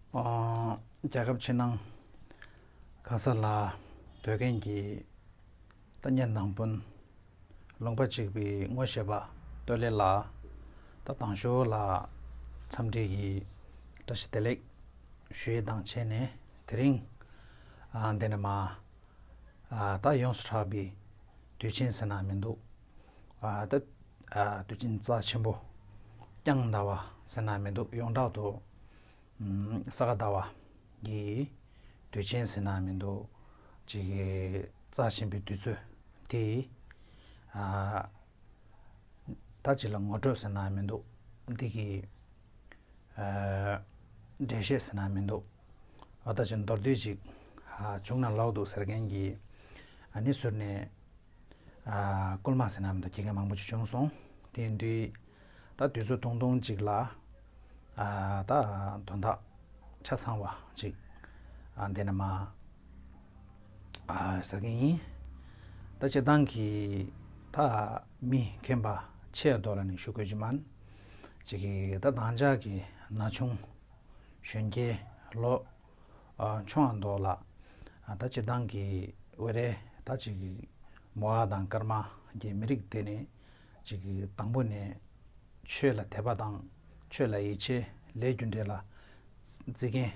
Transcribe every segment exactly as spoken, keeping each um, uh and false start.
ཨ། རྒྱལ་ཁབ་ཕྱི་ནང་གང་ས་ལ་སྡོད་མཁན་གྱི་ད་གཉེན་དང་སྤུན། ལུང་པ་གཅིག་པའི་ངོ་ཤེས་པ་སྟོད་ལས་ལ། ད་དང་ཞོ་ལ་འཚམས་འདྲི་གི་བཀྲ་ཤིས་བདེ་ལེགས་ཞུ་ཡས་དང་བྱས་ནས། དེ་རིང་ཨ་འདི་ནས་མ་ཨ་ད་ཡོངས་སུ་གྲགས་པའི་དུས་ཆེན་ཟེར་ན་མི་འདུག་ཨ་ད་ཨ་དུས་ཆེན་རྩ་ཆེན་པོ་རྐྱང་ཟླ་བ་ཟེར་ན་མི་འདུག་ཡོངས་གྲགས་དུ་ཨམ་ས་ག་ཟླ་བ་གི་དུས་ཆེན་ཟེར་ན་མི་འདུག་ཅིག་གི་རྩ་ཆེན་པོའི་དུས་ཚོད་དེ། ཨ་ད་ཅིག་ལ་ངོ་སྤྲོད་ཟེར་ན་མི་འདུག་འདི་གི་ཨ་འགྲེལ་བཤད་ཟེར་ན་མི་འདུག་འོ་ད་ཅིག་མདོར་བསྡུས་ཅིག་ཨ་བྱུང་ན་ལོག་འདུག་ཟེར་མཁན་གྱི་ཨ་ནི་ཟུར་ནས། ཨ་སྐུལ་མ་ཟེར་ན་མི་འདུག་དགེ་རྒན་མང་པོ་ཅིག་བྱུང་སོང་། དེ་དུས་ད་དུས་ཚོད་ཐུང་ཐུང་ཅིག་ལ་ཨ་ད་དོན་དག་ཆ་ཚང་བ་ཅིག་ཨ་འདི་ནས་མ་ཨ་ཟེར་གྱི་ཡིན། ད་སྤྱིར་བཏང་གི་ད་མི་མཁྱེན་པ་ཆེ་མདོག་ལ་ནི་ཞུ་དགོས་ཀྱི་མིན། ཅིག་གི་ད་དང་ཅག་གི་ན་ཆུང་གཞོན་སྐྱེས་ལོ་ཨ་ཆུང་བ་མདོག་ལ། ཨ་ད་སྤྱིར་བཏང་གི་འོ་རེ་ད་ཅིག་གི་མོ་ཨ་དང་སྐར་མ་གི་མི་རིགས་དེ་ནི་ཅིག་གི་དང་པོ་ནས་ཆོས་ལ་དད་པ་དང་ཆོས་ལ་ཡིད་ཆེས། ལས་རྒྱུ་འབྲས་ལ་བརྩི་མཁན།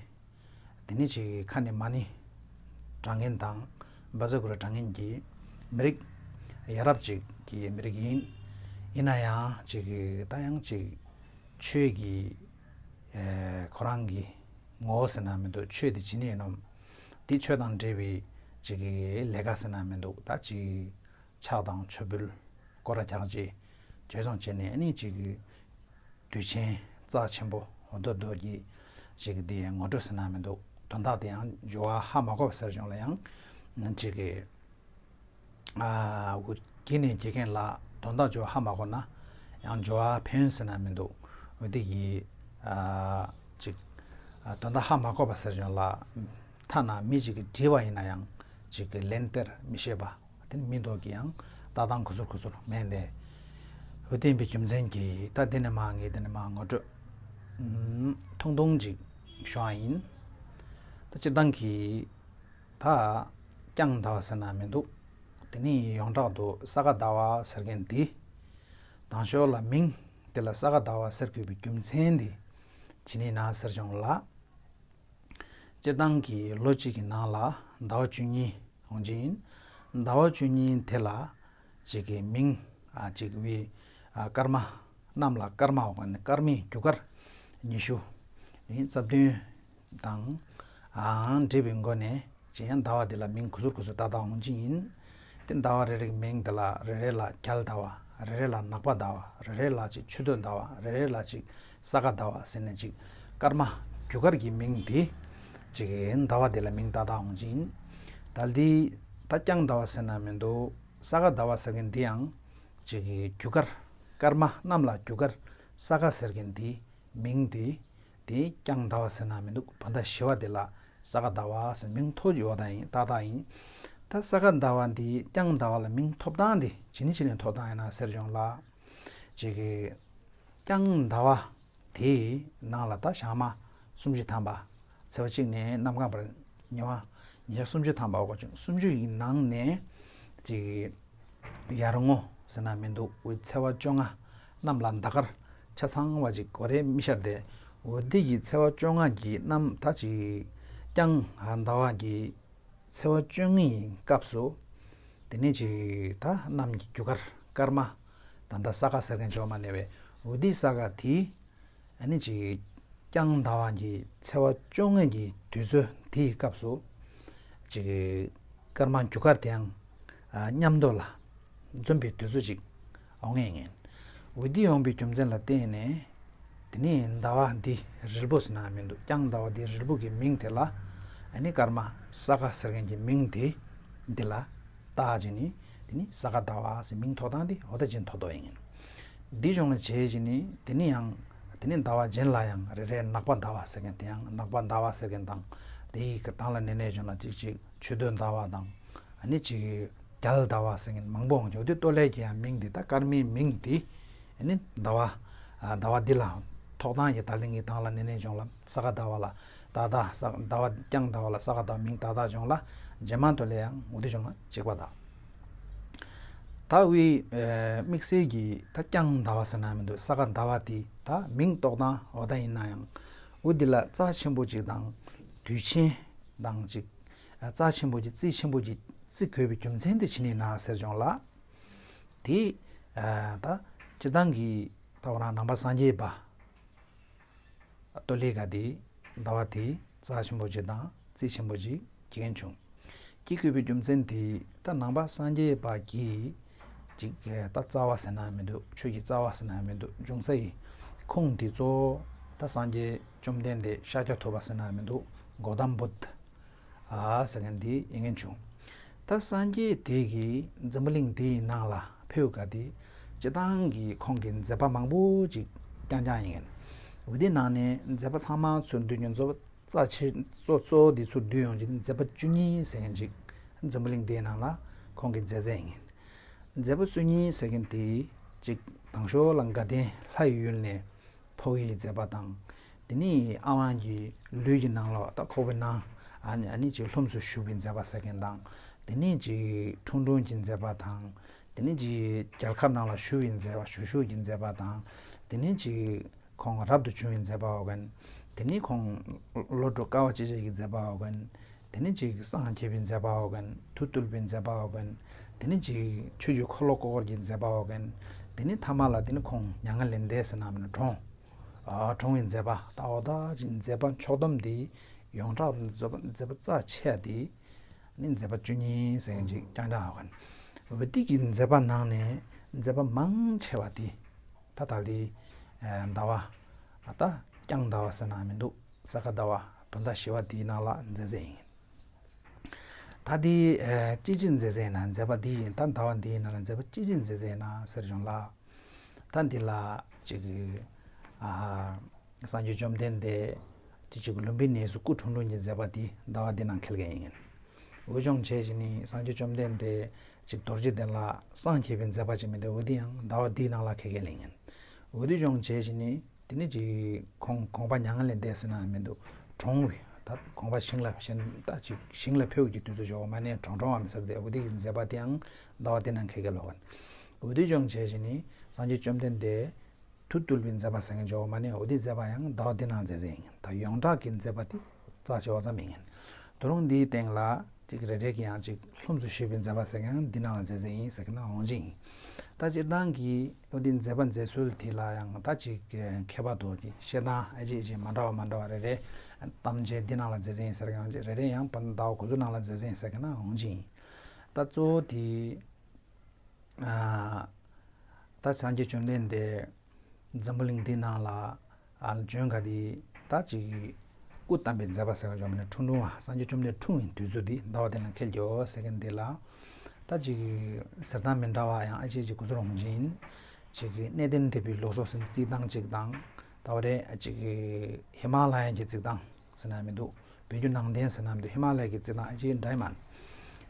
དེ་ནི་ཅིག་གི་ཁ་ནས་མ་ཎི་བགྲང་མཁན་དང་བཛྲ་གུ་རུ་བགྲང་མཁན་གྱི་མི་རིགས་ཡ་རབས་ཅིག་གི་མི་རིགས་ཡིན། ཡིན་ན་ཡང་ཅིག་གི་ད་ཡང་ཅིག་ཆོས་ཀྱི་ཨེ་ཁོ་རང་གི་ངོ་བོ་ཟེར་ན་མི་འདུག་ཆོས་དེ་ཇི་ནས་ཡིན་ནམ། དེ་ཆོས་དང་འབྲེལ་བའི་ཅིག་གི་ལས་ཀ་ཟེར་ན་མི་འདུག་ད་ཅིག་ཕྱག་དང་མཆོད་འབུལ་སྐོར་ར་རྒྱག་རྗེས་བྱས་སོང་བྱས་ནས་ཨ་ནི་ཅིག་གི་དུས་ཆེན་རྩ་ཆེན་པོ་འོ་དོ་དོ་གི་ཅིག་གི་དེ་ངོ་སྤྲོད་ཟེར་ན་མི་འདུག་དོན་དག་དེ་ཡང་འགྱུར་བ་ཧ་མ་གོ་བ་ཟེར་བྱུང་ལ་ཡང་ཅིག་གི་ཨ་འུ་དགེ་ནས་དགེ་རྒན་ལ་དོན་དག་འགྱུར་བ་ཧ་མ་གོ་ན་ཡང་འགྱུར་བ་ཕན་ཡོན་ཟེར་ན་མི་འདུག་འོ་དེ་གི་ཨ་ཅིག་ཨ་དོན་དག་ཧ་མ་གོ་བ་ཟེར་བྱུང་ལ། ཐ་ན་མི་ཅིག་གིས་དྲིས་པ་ཡིན་ན་ཡང་ཅིག་གི་ལན་སྟེར་མི་ཤེས་པ། དེ་ནི་མི་མདོག་གི་ཡང་ལྟ་སྟངས་གོ་ཟུར་གོ་ཟུར་མེད་དེ། འོ་དེ་ཡིན་པའི་རྒྱུ་མཚན་གྱིས་ད་དེ་ནས་མ་ངས་དེ་ནས་མ་ངོ་སྤྲོད་ཨུམ་ཐུང་ཐུང་ཅིག་ཞུ་བ་ཡིན། ད་སྤྱིར་བཏང་གི་ད་རྐྱང་ཟླ་བ་ཟེར་ན་མི་འདུག་དེ་ནི་ཡོངས་གྲགས་དུ་ས་ག་ཟླ་བ་ཟེར་མཁན་འདི། དང་ཞོར་ལ་མིང་དེ་ལ་ས་ག་ཟླ་བ་ཟེར་དགོས་པའི་རྒྱུ་མཚན་འདི་ཇི་ནས་ན་ཟེར་བྱུང་ལ། སྤྱིར་བཏང་གི་ལོ་གཅིག་གི་ནང་ལ་ཟླ་བ་བཅུ་གཉིས་འོང་གི་ཡིན། ཟླ་བ་བཅུ་གཉིས་དེ་ལ་ཅིག་གི་མིང་ཨ་ཅིག་བི་ཨ་སྐར་མ་གནམ་ལ་སྐར་མ་འོག་ནས་སྐར་མའི་རྒྱུ་སྐར་ཉི་ཤུ་ཡིན། རྩ་བདུན་དང་ཨང་འབྲེལ་བའི་སྒོ་ནས་ཅི་ཡང་ཟླ་བ་འདི་ལ་མིང་གོ་ཟུར་གོ་ཟུར་བཏགས་བཏགས་འོང་གི་ཡིན། དེ་ཟླ་བ་རེ་རེའི་མིང་འདི་ལ་རེ་རེ་ལ་རྒྱལ་ཟླ་བ། རེ་རེ་ལ་ནག་པ་ཟླ་བ། རེ་རེ་ལ་ཅིག་ཆུ་སྟོད་ཟླ་བ། རེ་རེ་ལ་ཅིག་ས་ག་ཟླ་བ་ཟེར་ནས་ཅིག་སྐར་མ་རྒྱུ་སྐར་གྱི་མིང་འདི་ཅིག་ཟླ་བ་འདི་ལ་མིང་བཏགས་བཏགས་འོང་གི་ཡིན། ད་འདི་ད་རྐྱང་ཟླ་བ་ཟེར་ན་མི་འདུག་ས་ག་ཟླ་བ་ཟེར་མཁན་འདི་ཡང་ཅིག་རྒྱུ་སྐར་སྐར་མ་གནམ་ལ་རྒྱུ་སྐར་ས་ག་ཟེར་མཁན་འདི་མིང་འདི། དེ་རྐྱང་ཟླ་བ་ཟེར་ན་མི་འདུག་བར་ཟླ་བཞི་བ་དེ་ལ་ས་ག་ཟླ་བ་ཟེར་མིང་ཐོབ་ཡོད་ད་ཡིན་ཏག་ཏག་ཡིན། ད་ས་ག་ཟླ་བ་འདི་རྐྱང་ཟླ་བ་ལ་མིང་ཐོབ་སྟངས་འདི་ཇི་ནས་ཇི་ནས་ཐོབ་སྟངས་ཡིན་ན་ཟེར་བྱུང་ལ། ཅིག་གི་རྐྱང་ཟླ་བ་དེའི་ནང་ལ་ད་ཞག་མ་སུམ་ཅུ་ཐམ་པ། ཚེས་པ་གཅིག་ནས་གནམ་གང་བར་ཉི་མ་ཉི་ཤུ་སུམ་ཅུ་ཐམ་པ་འོག་ཅིག་སུམ་ཅུ་ཡི་ནང་ནས་ཅིག་གི་ཡར་ངོ་ཟེར་ན་མི་འདུག་འོ་ཚེས་པ་བཅོ་ལྔ་གནམ་ལ་ཟླ་སྐར་ཆ་ཚང་བ་ཅིག་གོ་རེ་མི་ཤར་ཏེ། འོ་འདི་གི་ཚེས་པ་བཅོ་ལྔ་གི་གནམ་ད་ཅིག་རྐྱང་ཟླ་བ་གི་ཚེས་པ་བཅོ་ལྔའི་སྐབས་སུ། དེ་ནས་ཅིག་ད་གནམ་གྱི་རྒྱུ་སྐར་སྐར་མ་ད་ལྟ་ས་ག་ཟེར་མཁན་ཅིག་ཡོད་མ་ནས་པས། འོ་འདི་ས་ག་དེ། ཨ་ནི་ཅིག་རྐྱང་ཟླ་བ་གི་ཚེས་པ་བཅོ་ལྔ་གི་དུས་ཚོད་དེའི་སྐབས་སུ་ཅིག་སྐར་མ་རྒྱུ་སྐར་དེའང་མཉམ་དུ་ལ་འཛོམས་པའི་དུས་ཚོད་ཅིག་འོང་ངེས་ཡིན། འོ་འདི་ཡོང་པའི་རྒྱུ་མཚན་ལ་བརྟེན་ནས་དེ་ནས་ཟླ་བ་འདི་རིལ་པོ་ཟེར་ན་མི་འདུག་རྐྱང་ཟླ་བ་འདི་རིལ་པོ་གི་མིང་དེ་ལ་ཨ་ནི་སྐར་མ་ས་ག་ཟེར་མཁན་གྱི་མིང་དེ་འདི་ལ་བཏགས་བྱས་ནས་དེ་ནི་ས་ག་ཟླ་བ་ཟེར་མིང་ཐོགས་སྟངས་དེ་འོ་ད་ཅིག་ཐོགས་ཐོགས་ཡིན། འདི་བྱུང་ལ་བྱས་བྱས་ནི་དེ་ནི་ཡང་དེ་ནི་ཟླ་བ་གཞན་ལ་ཡང་རེ་རེ་ནག་པ་ཟླ་བ་ཟེར་མཁན་དེ་ཡང་ནག་པ་ཟླ་བ་ཟེར་མཁན་དང་། དེ་ཡི་གི་དང་ལ་ནེ་ནེ་བྱུང་ལ་ཅིག་ཅིག་ཆུ་སྟོད་ཟླ་བ་དང་། ཨ་ནི་ཅིག་རྒྱལ་ཟླ་བ་ཟེར་མཁན་མང་པོ་འོང་ཆོག་དེ་ལྟོ་ལས་ཀྱི་ཡང་མིང་འདི་ད་སྐར་མའི་མིང་འདི་ཨ་ནི་ཟླ་བ་ཨ་ཟླ་བ་འདི་ལ་ ཐོག་མཐའ་གི་ད་ལན་གྱི་དང་ལ་ནེ་ནེ་བྱུང་ལ་ས་ག་ཟླ་བ་ལ་ད་ད་ས་ཟླ་བ་རྐྱང་ཟླ་བ་ལ་ས་ག་ཟླ་བ་མིང་ད་ད་བྱུང་ལ་རྗེས་མ་དུ་ལས་ཡང་འུ་དེ་བྱུང་ལ་གཅིག་པ་ད། ད་འུའི་དམིགས་བསལ་གྱི་ད་རྐྱང་ཟླ་བ་ཟེར་ན་མི་འདུག་ས་ག་ཟླ་བ་དེ་ད་མིང་ཐོག་མཐའ་འོ་ད་ཡིན་ན་ཡང་འུ་དེ་ལ་རྩ་ཆེན་པོ་ཅིག་དང་དུས་ཆེན་དང་ཅིག་རྩ་ཆེན་པོ་ཅིག་རྩིས་ཆེན་པོ་ཅིག་རྩི་དགོས་པའི་རྒྱུ་མཚན་དེ་ཕྱི་ནས་ན་ཟེར་བྱུང་ལ། དེ་ད་སྤྱིར་བཏང་གི་ད་འོ་ན་ནང་པ་སངས་རྒྱས་པ། ཏོ་ལི་ག་དེ་ཟླ་བ་དེ་རྩ་ཆེན་པོ་ཅིག་དང་རྩིས་ཆེན་པོ་ཅིག་སྐྱེ་མཁན་བྱུང་། སྐྱེ་དགོས་པའི་རྒྱུ་མཚན་དེ་ད་ནང་པ་སངས་རྒྱས་པ་གིས་ཅིག་ད་རྩ་བ་ཟེར་ན་མི་འདུག་ཆོས་ཀྱི་རྩ་བ་ཟེར་ན་མི་འདུག་འབྱུང་ས་ཡི་ཁུངས་དེ་གཙོ་བོ་ད་སངས་རྒྱས་བཅོམ་ལྡན་འདས་ཤཱཀྱ་ཐུབ་པ་ཟེར་ན་མི་འདུག་གོ་ཏམ་བུད། ཨ་ཟེར་མཁན་འདི་ཡིན་མཁན་བྱུང་། ད་སངས་རྒྱས་དེ་གིས་འཛམ་བུ་གླིང་འདིའི་ནང་ལ་ཕེབས་ག་དེ་སྤྱིར་བཏང་གི་ཁོང་གི་མཛད་པ་མང་པོ་ཅིག་རྐྱང་རྐྱང་ཡིན། འོ་དེ་ནང་ནས་མཛད་པ་ཚང་མ་ཚུར་བསྡུས་ཉོན་རྫོགས་རྩ་ཆེ་གཙོ་གཙོ་བོ་འདི་ཚུར་བསྡུས་ཡོང་གི་མཛད་པ་བཅུ་གཉིས་ཟེར་མཁན་ཅིག་འཛམ་བུ་གླིང་འདིའི་ནང་ལ་ཁོང་གི་མཛད་རྗེས་ཡིན། མཛད་པ་བཅུ་གཉིས་ཟེར་མཁན་དེ་ཅིག་དང་ཤོག་ལ་དགའ་ལྡན་ལྷ་ཡི་ཡུལ་ནས། འཕོ་བའི་མཛད་པ་དང་། དེ་ནས་ཨ་ཝང་གི་ལུས་ཀྱི་ནང་ལོགས་ད་ཁོག་པའི་ནང་ཨ་ནི་ཨ་ནི་ཅིག་ལྷུམས་སུ་ཞུགས་པའི་མཛད་པ་ཟེར་མཁན་དང་། དེ་ནས་ཅིག་འཁྲུངས་སྐར་གྱི་མཛད་པ་དང་། དེ་ནས་ཅིག་རྒྱལ་ཁབ་ནང་ལ་ཞུགས་པའི་མཛད་པ་ཞུ་ཞུགས་ཀྱི་མཛད་པ་དང་། དེ་ནས་ཅིག་ཁོང་རབ་ཏུ་བྱུང་བའི་མཛད་པའོ་གན། དེ་ནས་ཁོང་ལོ་དྲུག་དཀའ་བ་སྤྱད་བྱེད་ཀྱི་མཛད་པའོ་གན། དེ་ནས་ཅིག་སངས་རྒྱས་པའི་མཛད་པའོ་གན། མཐུ་བརྟུལ་བའི་མཛད་པའོ་གན། དེ་ནས་ཅིག་ཆོས་ཀྱི་འཁོར་ལོ་བསྐོར་གྱི་མཛད་པའོ་གན། དེ་ནས་ཐ་མ་ལ་དེ་ནས་ཁོང་མྱ་ངན་ལས་འདས་ཟེར་ན་མིན་ན་གྲོངས། ཨ་གྲོངས་པའི་མཛད་པ་ད་འོ་ད་ཅིག་མཛད་པ་ཕྱོགས་བསྡོམས་འདི་ཡོངས་གྲགས་མཛད་པ་མཛད་པ་རྩ་ཆེ་བ་འདི་ནི་མཛད་པ་བཅུ་གཉིས་ཟེར་མཁན་ཅིག་རྐྱང་རྐྱང་ཡོད་གན། འོ་དེ་གི་མཛད་པ་ནང་ནས་མཛད་པ་མང་ཆེ་བ་འདི་ད་ད་ལྟའི་ཟླ་བ་ད་རྐྱང་ཟླ་བ་ཟེར་ན་མི་འདུག་ས་ག་ཟླ་བ་བོད་ཟླ་བཞི་པ་འདིའི་ནང་ལ་མཛད་རྗེས་ཡིན། ད་འདི་ཨ་ཅི་ཅི་མཛད་རྗེས་ན་མཛད་པ་འདི་ཡིན། ད་ཟླ་བ་འདིའི་ནང་ལ་མཛད་པ་ཅི་ཅི་མཛད་རྗེས་ན་ཟེར་བྱུང་ལ། ད་འདི་ལ་ཅིག་ཨ་སངས་རྒྱས་བཅོམ་ལྡན་འདས་དེ་ཅིག་ལུམ་བི་ནི་སུ་སྐུ་འཁྲུངས་འཁྲུངས་ཀྱི་མཛད་པ་འདི་ཟླ་བ་འདི་ནང་འཁེལ་མཁན་ཡིན། འོད་སྦྱོང་བྱས་བཞིན་ནི་སངས་རྒྱས་བཅོམ་ལྡན་འདས་ཅིག་རྡོ་རྗེ་གདན་ལ་སངས་རྒྱས་པའི་མཛད་པ་ཅིག་མི་འདུག་འོ་འདི་ཡང་ཟླ་བ་འདིའི་ནང་ལ་འཁེལ་མཁན་ཡིན། འོད་སྦྱོང་བྱས་བཞིན་ནི། དེ་ནས་ཅིག་ཁོང་དགོངས་པ་མྱ་ངན་ལས་འདས་ཟེར་ན་མི་འདུག་གྲོངས་པའི་ད་དགོངས་པ་ཞིང་ལ་གཞན་ད་ཅིག་ཞིང་ལ་ཕེབས་ཀྱི་དུས་ཚོད་འཇོག་མ་ནས་གྲོངས་གྲོངས་པ་མི་ཟེར་ཏེ་འོ་དེ་གི་མཛད་པ་དེའང་ཟླ་བ་དེ་ནང་འཁེལ་གི་ལོག་གན། འོ་དེ་སྦྱོང་བྱས་བཞིན་ནི་སངས་རྒྱས་བཅོམ་ལྡན་འདས་མཐུ་བརྟུལ་བའི་མཛད་པ་ཟེར་མཁན་འཇོག་མ་ནས་འོ་དེ་མཛད་པ་ཡང་ཟླ་བ་དེ་ནང་མཛད་ཟེར་ཡིན། ད་ཡོངས་གྲགས་ཀྱི་མཛད་པ་དེ་རྩ་ཆེ་བ་ཙམ་ཡིན། དོ་རུང་འདིའི་སྟེང་ལ། ཅིག་རེ་རེ་གི་ཡང་ཅིག་ལྷུམས་སུ་ཞུགས་པའི་མཛད་པ་ཟེར་མཁན་འདི་ནང་ལ་མཛད་ཟེར་ཡིན་ཟེར་གི་ན་འོང་ཅིང་། ད་སྤྱིར་བཏང་གི་འོ་འདི་མཛད་པ་མཛད་ཚུལ་དེ་ལ་ཡང་ད་ཅིག་ཁྱད་པར་དུ་ཅིག་བཤད་སྟངས་ཨེ་ཅིག་ཅིག་མ་འདྲ་བ་མ་འདྲ་བ་རེ་རེ་གཏམ་འཆལ་འདི་ནང་ལ་མཛད་ཟེར་ཡིན་ཟེར་གི་ཡང་ཅིག་རེ་རེ་ཡང་བར་ཟླ་བ་འགོ་ཚུགས་ནང་ལ་མཛད་ཟེར་ཡིན་ཟེར་གི་ན་འོང་ཅིང་། ད་གཙོ་བོ་དེ་ད་སངས་རྒྱས་བཅོམ་ལྡན་འདས། འཛམ་བུ་གླིང་འདི་ནང་ལ་ཨ་བྱོན་ག་དེ་ད་ཅིག་སྐུ་བལྟམས་པའི་མཛད་པ་ཟེར་བ་ཅོག་མ་ནས་འཁྲུངས་འཁྲུངས་བ་སངས་རྒྱས་བཅོམ་ལྡན་འཁྲུངས་པའི་དུས་ཚོད་འདི་ཟླ་བ་འདི་ནང་འཁེལ་གྱི་ཡོད་ཟེར་མཁན་འདི་ལ། ད་ཅིག་ཟེར་སྟངས་མི་འདྲ་བ་ཡང་ཨ་ཅེ་ཅིག་གོ་ཚོད་རོང་བཞིན། ཅིག་གནས་བརྟན་སྡེ་པའི་ལུགས་སྲོལ་ཟིན་རྩིས་སྟངས་ཅིག་དང་། ད་བ་རེ་ཅིག་ཧི་མ་ལ་ཡན་གྱི་རྩིས་སྟངས་ཟེར་ན་མི་འདུག་བོད་བརྒྱུད་ནང་བསྟན་ཟེར་ན་མི་འདུག་ཧི་མ་ལ་ཡ་གི་རྩི་ནང་ཨ་ཅེ་འདྲ་ཡི་མ།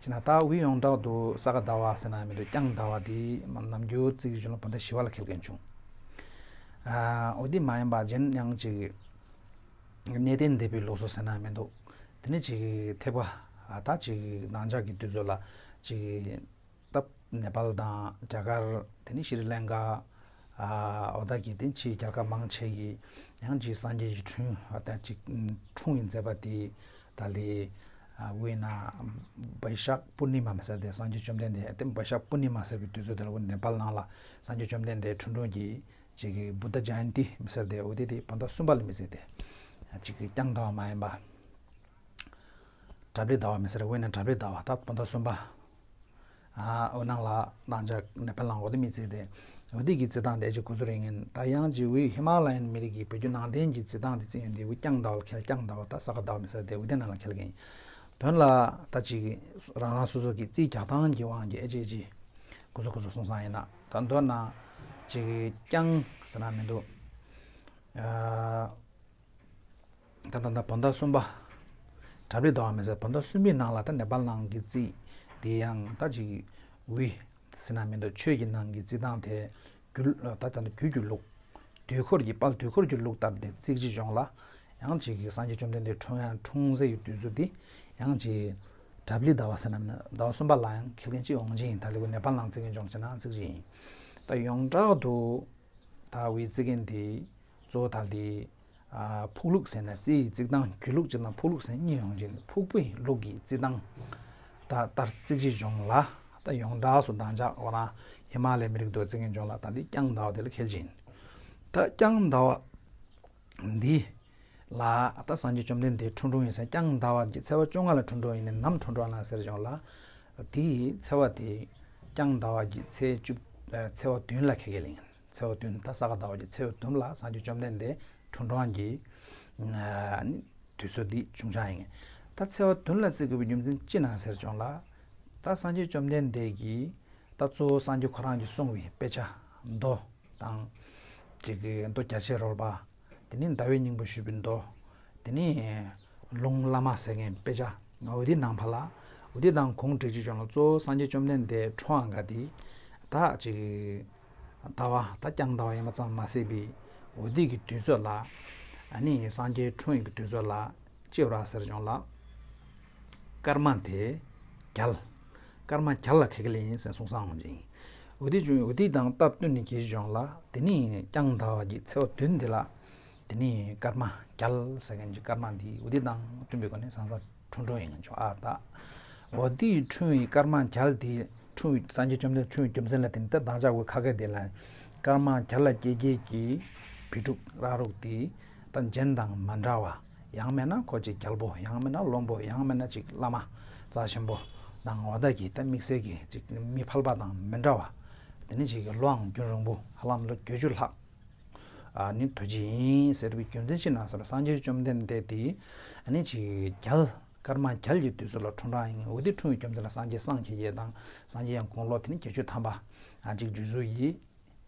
ཅི་ན་ད་དབུས་ཡོངས་གྲགས་དུ་ས་ག་ཟླ་བ་ཟེར་ན་མི་འདུག་རྐྱང་ཟླ་བ་དེ་ནམ་རྒྱུན་རྩི་གི་བྱུང་ལ་བོད་ཟླ་བཞི་པ་ལ་འཁེལ་མཁན་བྱུང་། ཨ་འོ་དེ་མ་ཡིན་པ་གཞན་ཡང་ཅིག་གནས་བརྟན་སྡེ་པའི་ལུགས་སྲོལ་ཟེར་ན་མི་འདུག་དེ་ནས་ཅིག་ཐེག་པ་ད་ཅིག་ནང་ཆགས་ཀྱི་དུས་ཚོད་ལ་ཅིག་སྟབས་ནེ་པཱལ་དང་རྒྱ་གར། དེ་ནས་ཤྲི་ལང་ཀ། ཨ་འོ་ད་གི་དེ་ཕྱིའི་རྒྱལ་ཁབ་མང་ཆེ་གི་ཡང་ཅིག་སངས་རྒྱས་ཀྱི་འཁྲུངས་ཨ་ད་ཅིག་འཁྲུངས་ཡིན་མཛད་པ་དེ་ད་ལི་ཨ་དབུས་ན་བྷའི་ཤག་པུར་ནི་མ་མི་ཟེར་ཏེ་སངས་རྒྱས་བཅོམ་ལྡན་འདས་དེ་བྷའི་ཤག་པུར་ནི་མ་ཟེར་བའི་དུས་ཚོད་དེ་ལ་འོ་ནེ་པཱལ་ནང་ལ་སངས་རྒྱས་བཅོམ་ལྡན་འདས་འཁྲུངས་འཁྲུངས་ཀྱི་ཅིག་གི་བུདྡྷ་ཇ་ཡན་ཏི་མི་ཟེར་ཏེ་འོ་དེ་དེ་བོད་ཟླ་གསུམ་པ་ལ་མི་ཟེར་ཏེ་ཅིག་གི་རྐྱང་ཟླ་བ་མ་ཡིན་པ། གྲ་སྒྲིག་ཟླ་བ་མི་ཟེར་དབུས་ན་གྲ་སྒྲིག་ཟླ་བ་ད་བོད་ཟླ་གསུམ་པ། ཨ་འོ་ནང་ལ་ནང་ཆ་ནེ་པཱལ་ནང་འོ་དེ་མི་ཚེ་དེ་འོ་དེ་གི་རྩི་སྟངས་དེ་ཅིག་གོ་ཚོད་རིང་ངན་ད་ཡང་ཅིག་དབུས་ཧི་མ་ལ་ཡན་མི་རིགས་ཀྱི་བོད་བརྒྱུད་ནང་བསྟན་གྱི་རྩི་སྟངས་དེ་རྩི་ཡོང་དེ་དབུས་རྐྱང་ཟླ་བ་ལ་འཁེལ་རྐྱང་ཟླ་བ་ད་ས་ག་ཟླ་བ་མི་ཟེར་དེ་འོ་དེ་ནང་ལ་འཁེལ་གིན་དོན་ལ་ད་ཅིག་རང་རང་སོ་སོ་གི་རྩིས་རྒྱག་སྟངས་ཀྱི་དབང་གིས་ཨེ་ཅེ་ཅེ་གོ་ཚོད་གོ་ཚོད་སོང་ས་ཡིན་ན་ད་མདོར་ན་ཅིག་རྐྱང་ཟེར་ན་མི་འདུག་ཨ། ད་ད་ད་བོད་ཟླ་གསུམ་པ། གྲ་སྒྲིག་ཟླ་བ་མི་ཟེར་བོད་ཟླ་གསུམ་པའི་ནང་ལ་ད་ནེ་པཱལ་ནང་གི་རྩིས་དེ་ཡང་ད་ཅིག་དབུས་ཟེར་ན་མི་འདུག་ཆོས་ཀྱི་ནང་གི་རྩིས་སྟངས་དེ་རྒྱུད་ད་ད་ད་རྒྱུད་ཀྱི་ལུགས་ དུས་འཁོར་གྱི་དཔལ་དུས་འཁོར་གྱི་ལུགས་ལྟར་དེ་བརྩིགས་ཅི་བྱུང་ལ། ཡང་ཅིག་གི་སངས་རྒྱས་བཅོམ་ལྡན་འདས་འཁྲུངས་ཡང་འཁྲུངས་ས་ཡི་དུས་ཚོད་དེ་ཡང་ཅིག་བྲབ་ལི་ཟླ་བ་ཟེར་ན་མིན་ཟླ་བ་གསུམ་པ་ལ་ཡང་ཁེལ་མཁན་ཅིག་འོང་ཅི་ཡིན། ད་ལི་གུ་ནེ་པཱལ་ནང་བརྩིགས་མཁན་བྱུང་ཅི་ན་བརྩིགས་ཅི་ཡིན། ད་ཡོངས་གྲགས་དུ་ད་འི་བརྩིགས་མཁན་དེ་གཙོ་བོ་ད་ལི་ཨ་ཕུག་ལུགས་ཟེར་ན་རྩིས་ཡི་བརྩིགས་སྟངས་རྒྱུད་ལུགས་ཅིག་དང་ཕུག་ལུགས་ཟེར་གཉིས་ཡོང་ཅི་ཡིན། ཕུག་པའི་ལུགས་ཀྱི་བརྩིགས་སྟངས་ད་ལྟར་བརྩིགས་ཅི་བྱུང་ལ། ད་ཡོངས་གྲགས་སུ་བདག་ཅག་ཁོ་རང་ཧི་མ་ལའི་མི་རིགས་དུ་བརྩིགས་མཁན་བྱུང་ལ། ད་འདི་རྐྱང་ཟླ་བ་དེ་ལ་ཁེལ་ཅི་ཡིན། ད་རྐྱང་ཟླ་བ་འདི་ལ་ད་སངས་རྒྱས་བཅོམ་ལྡན་འདས་འཁྲུངས་འཁྲུངས་ཡིན་ཟེར། རྐྱང་ཟླ་བ་གི་ཚེས་པ་བཅོ་ལྔ་ལ་འཁྲུངས་འཁྲུངས་ཡིན་ནས་ནམ་འཁྲུངས་འཁྲུངས་ན་ཟེར་བྱུང་ལ། དེའི་ཚེས་པ་དེ་རྐྱང་ཟླ་བ་གི་ཚེས་བཅུ་ཨ་ཚེས་པ་བདུན་ལ་ཁེལ་གེ་ལིང་། ཚེས་པ་བདུན་ད་ས་ག་ཟླ་བ་གི་ཚེས་པ་བདུན་ལ་སངས་རྒྱས་བཅོམ་ལྡན་འདས་འཁྲུངས་འཁྲུངས་ཀྱི་ཨ་ནི་དུས་ཚོད་འདི་བྱུང་ཆ་ཡིན། ད་ཚེས་པ་བདུན་ལ་བརྩི་དགོས་པའི་རྒྱུ་མཚན་ཅི་ན་ཟེར་བྱུང་ལ། ད་སངས་རྒྱས་བཅོམ་ལྡན་འདས་ཀྱིས་ད་གཙོ་བོ་སངས་རྒྱས་ཁོ་རང་གིས་གསུངས་པའི་དཔེ་ཆ་མདོ་དང་ཅིག་གི་མདོ་རྒྱ་ཆེར་རོལ་པ། དེ་ནས་ཟླ་བའི་སྙིང་པོ་ཞུས་པའི་མདོ། དེ་ནས་ལུང་བླ་མ་ཟེར་མཁན་དཔེ་ཆ་འོ་དེ་ནང་ཕར་ལ། འོ་དེ་དང་གུང་བསྒྲིགས་ཅི་བྱུང་ལ་གཙོ་བོ་སངས་རྒྱས་བཅོམ་ལྡན་འདས་འཁྲུངས་པ་ག་དེ་ད་ཅིག་གི་ཟླ་བ་ད་རྐྱང་ཟླ་བ་ཡིན་པ་ཙམ་མ་ཟད་པའི་འོ་དེ་གི་དུས་ཚོད་ལ། ཨ་ནི་སངས་རྒྱས་འཁྲུངས་ཡིན་གྱི་དུས་ཚོད་ལ་ཅི་ཡོད་ར་ཟེར་བྱུང་ལ། སྐར་མ་དེ་བརྒྱད། སྐར་མ་བརྒྱད་ལ་ཁེལ་གེ་ལིང་ཟེར་གསུངས་སོང་ཅི་ཡིན། འོ་དེ་བྱུང་འོ་དེ་དང་སྟབས་བསྟུན་ནས་གྱིས་བྱུང་ལ། དེ་ནི་རྐྱང་ཟླ་བ་གི་ཚེས་པ་བདུན་དེ་ལ། དེ་ནི་སྐར་མ་བརྒྱད་ཟེར་མཁན་གྱི་སྐར་མ་འདི་འོ་དེ་དང་བསྟུན་པའི་སྒོ་ནས་སང་སང་འཁྲུངས་འཁྲུངས་ཡིན་ཆོག་ཨ། ད་འོ་དེ་འཁྲུངས་པའི་སྐར་མ་བརྒྱད་དེ་འཁྲུངས་པའི་སངས་རྒྱས་བཅོམ་ལྡན་འཁྲུངས་པའི་རྒྱུ་མཚན་ལ་དེ་ནི་ད་བདག་ཅག་གི་ཁ་སྐད་དེ་ལ་སྐར་མ་བརྒྱད་ལ་སྐྱེས་སྐྱེས་ཀྱི་བི་ཕྲུག་ར་རུག་དེ་ད་གཞན་དང་མ་འདྲ་བ། ཡང་མིན་ན་ཁོ་ཅིག་རྒྱལ་པོ། ཡང་མིན་ན་བློན་པོ། ཡང་མིན་ན་ཅིག་བླ་མ་རྩ་ཆེན་པོ་དང་འོ་ད་གི་ད་དམིགས་བསལ་གྱི་ཅིག་མི་ཕལ་པ་དང་མི་འདྲ་བ། དེ་ནི་ཅིག་ལོའང་རྒྱུན་རིང་པོ་ཧ་ལམ་ལོ་བརྒྱད་ཅུ་ལྷག་ཨ་ནི་དུ་ཅི་ཡིན་ཟེར་བའི་རྒྱུ་མཚན་ཅི་ན་ཟེར་ན་སངས་རྒྱས་བཅོམ་ལྡན་འདས་དེ་ཨ་ནི་ཅིག་བརྒྱད་སྐར་མ་བརྒྱད་ཀྱི་དུས་ཚོད་ལ་འཁྲུངས་རང་ཡིན། འོ་དེ་འཁྲུངས་པའི་རྒྱུ་མཚན་ལ་སངས་རྒྱས་སངས་རྒྱས་ཡས་དང་སངས་རྒྱས་ཡང་དགུང་ལོ་དེ་ནི་བརྒྱད་ཅུ་ཐམ་པ་ཨ་ཅིག་འཇུ་བཟོ་ཡིས།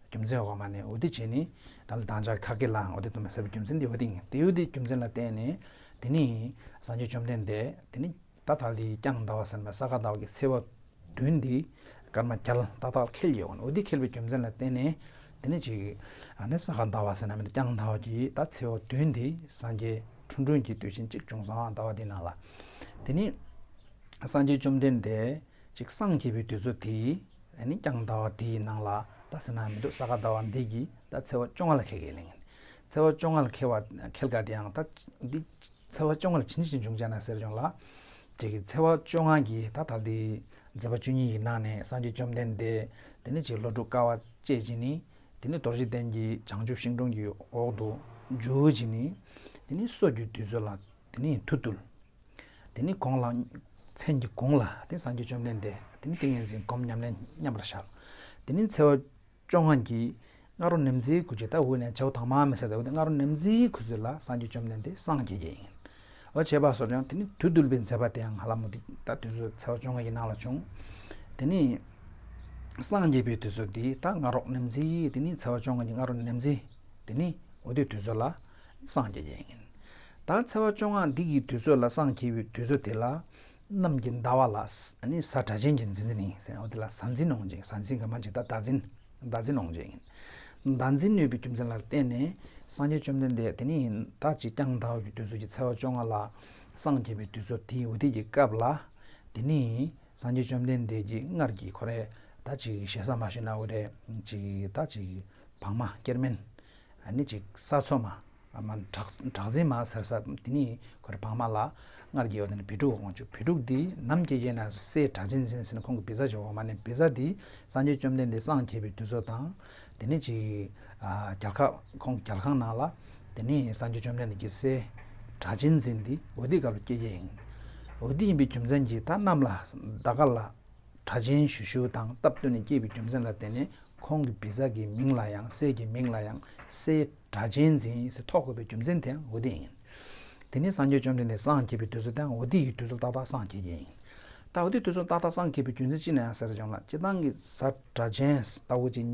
རྒྱུ་མཚན་འོག་མ་ནས་འོ་དེ་བྱས་ནས་ད་ལ་དང་ཅག་ཁ་སྐད་ལའང་འོ་དེ་དུ་མ་ཟེར་བའི་རྒྱུ་མཚན་དེ་འོ་དེ་ཡིན། དེ་འོ་དེ་རྒྱུ་མཚན་ལ་བརྟེན་ནས་དེ་ནི་སངས་རྒྱས་བཅོམ་ལྡན་འདས་དེ་ནི་ད་ད་ལི་རྐྱང་ཟླ་བ་ཟེར་ན་ས་ག་ཟླ་བ་གི་ཚེས་པ་བདུན་འདི་སྐར་མ་བརྒྱད་ཏག་ཏག་ཁེལ་ཡོད། འོ་དེ་ཁེལ་བའི་རྒྱུ་མཚན་ལ་བརྟེན་ནས་དེ་ནི་ཅིག་ཨ་ནི་ས་ག་ཟླ་བ་ཟེར་ན་མིན་རྐྱང་ཟླ་བ་གི་ད་ཚེས་པ་བདུན་འདི་སངས་རྒྱས་འཁྲུངས་འཁྲུངས་ཀྱི་དུས་ཆེན་གཅིག་བྱུང་སོང་ཟླ་བ་འདི་ནང་ལ། དེ་ནི་སངས་རྒྱས་བཅོམ་ལྡན་འདས་ཅིག་སངས་རྒྱས་པའི་དུས་ཚོད་དེ་ཨ་ནི་རྐྱང་ཟླ་བ་དེའི་ནང་ལ་ད་ཟེར་ན་མི་འདུག་ས་ག་ཟླ་བ་འདི་གི་ད་ཚེས་པ་བཅོ་ལྔ་ལ་ཁེལ་གེ་ལིང་། ཚེས་པ་བཅོ་ལྔ་ལ་ཁེལ་བ་ཁེལ་ག་དེ་ཡང་ད་འདི་ཚེས་པ་བཅོ་ལྔ་ལ་ཇི་འདྲ་ཞིག་འབྱུང་ཆ་ན་ཟེར་བྱུང་ལ། དེ་གི་ཚེས་པ་བཅོ་ལྔ་གི་ད་ད་ལྟའི་མཛད་པ་བཅུ་གཉིས་ཀྱི་ནང་ནས་སངས་རྒྱས་བཅོམ་ལྡན་འདས་དེ་ནི་ཅིག་ལྷོ་འབྲུག་དཀའ་བ་སྤྱད་བྱས་ནི། དེ་ནི་རྡོ་རྗེ་གདན་གྱི་བྱང་ཆུབ་ཤིང་དྲུང་གི་འོག་ཏུ་འཇུག་བྱས་ནི། དེ་ནི་སྲོད་ཀྱི་དུས་ཚོད་ལ་དེ་ནི་མཐུ་བཏུལ། དེ་ནི་གོང་ལ་མཚན་གྱི་གོང་ལ་དེ་སངས་རྒྱས་བཅོམ་ལྡན་འདས་དེ་ནི་ཏིང་ངེ་འཛིན་སྒོམ་ཉམས་ལེན་མཉམ་པར་བཞག་དེ་ནི་ཚེས་པ་བཅོ་ལྔ་གི་སྔ་དྲོ་ནམ་ཟླའི་གུ་ཅི་ད་འུ་ནས་བྱའུ་དང་མ་མི་ཟེར་ད་འུ་དེ་སྔ་དྲོ་ནམ་ཟླའི་གུ་ཚོད་ལ་སངས་རྒྱས་བཅོམ་ལྡན་འདས་སངས་རྒྱས་ཀྱི་ཡིན། འོ་བྱས་པ་སོགས་ཀྱང་དེ་ནི་མཐུ་བཏུལ་བའི་མཛད་པ་དེ་ཡང་ཧ་ལམ་མོ་དེ་ད་དུས་ཚོད་ཚེས་པ་བཅོ་ལྔ་ཡི་ནང་ལ་བྱུང་། དེ་ནི་སངས་རྒྱས་པའི་དུས་ཚོད་དེ་ད་སྔ་དྲོ་ནམ་ཟླའི་དེ་ནི་ཚེས་པ་བཅོ་ལྔ་གི་སྔ་དྲོ་ནམ་ཟླའི་དེ་ནི་འོ་དེ་དུས་ཚོད་ལ་སངས་རྒྱས་ཀྱི་ཡིན། ད་ཚེས་པ་བཅོ་ལྔ་འདི་གི་དུས་ཚོད་ལ་སངས་རྒྱས་པའི་དུས་ཚོད་དེ་ལ། གནམ་གྱི་ཟླ་བ་ལ་ཨ་ནི་གཟའ་སྒྲ་གཅན་གྱི་མཛེས་མཛེས་ནི་ཟེར་འོ་དེ་ལ་གཟའ་འཛིན་ནོང་ཅིག་གཟའ་འཛིན་གྱི་མ་ཅིག་ད་ཟླ་འཛིན་ཟླ་འཛིན་ནོང་ཅིག་ཡིན། ཟླ་འཛིན་ནོས་པའི་རྒྱུ་མཚན་ལ་བརྟེན་ནས་སངས་རྒྱས་བཅོམ་ལྡན་འདས་དེ་ནི་ད་ཅིག་རྐྱང་ཟླ་བ་གི་དུས་ཚོད་ཀྱི་ཚེས་པ་བཅོ་ལྔ་ལ་སངས་རྒྱས་པའི་དུས་ཚོད་དེའི་འོ་དེ་གི་སྐབས་ལ་དེ་ནི་སངས་རྒྱས་བཅོམ་ལྡན་འདས་ཀྱི་སྔར་གྱི་ཁོ་རེ་ད་ཅིག་ཞེ་ས་མ་ཞུ་ན་འོ་རེ་ཅིག་ད་ཅིག་བག་མ་སྐྱེར་སྨན། ཨ་ནི་ཅིག་ས་འཚོ་མ། ཨ་མ་དྲག་དྲག་འཛིན་མ་ཟེར་ས་དེ་ནི་ཁོ་རེ་བག་མ་ལ་སྔར་གྱི་ཡོད་དེ་ནི་བི་ཕྲུག་དབང་ཆུ་བི་ཕྲུག་འདི་ནམ་སྐྱེ་ཡས་ན་སྲས་གྲགས་ཅན་འཛིན་ཟེར་ནས་ཁོང་གི་བི་ཛ་བྱེད་འོག་མ་ནས་བི་ཛ་འདི་སངས་རྒྱས་བཅོམ་ལྡན་འདས་སངས་རྒྱས་པའི་དུས་ཚོད་དང་། དེ་ནི་ཅིག་ཨ་རྒྱལ་ཁབ་ཁོང་གི་རྒྱལ་ཁང་ནང་ལ་དེ་ནི་སངས་རྒྱས་བཅོམ་ལྡན་འདས་ཀྱི་སྲས་གྲགས་ཅན་འཛིན་འདི་འོ་དེ་སྐབས་ལ་སྐྱེ་ཡས་ཡིན། འོ་དེ་ཡིན་པའི་རྒྱུ་མཚན་གྱིས་ད་གནམ་ལ་ཟླ་སྐར་ལ། གྲགས་ཅན་ཞུ་ཞུ་དང་སྟབས་བསྟུན་ནས་སྐྱེས་པའི་རྒྱུ་མཚན་ལ་བརྟེན་ནས་ཁོང་གི་བི་ཛ་གི་མིང་ལ་ཡང་སྲས་ཀྱི་མིང་ལ་ཡང་སྲས་གྲགས་ཅན་འཛིན་ཟེར་ཐོགས་དགོས་པའི་རྒྱུ་མཚན་དེའང་འོ་དེ་ཡིན། དེ་ནི་སངས་རྒྱས་བཅོམ་ལྡན་འདས་སངས་རྒྱས་པའི་དུས་ཚོད་དེའང་འོ་དེ་ཡི་དུས་ཚོད་ཏག་ཏག་སངས་རྒྱས་ཀྱི་ཡིན། ད་འོ་དེ་དུས་ཚོད་ཏག་ཏག་སངས་རྒྱས་པའི་རྒྱུ་མཚན་ཅི་ན་ཡང་ཟེར་བྱུང་ལ་སྤྱིར་བཏང་གི་གཟའ་གྲགས་ཅན་ལྟ་བུ་ཅིག་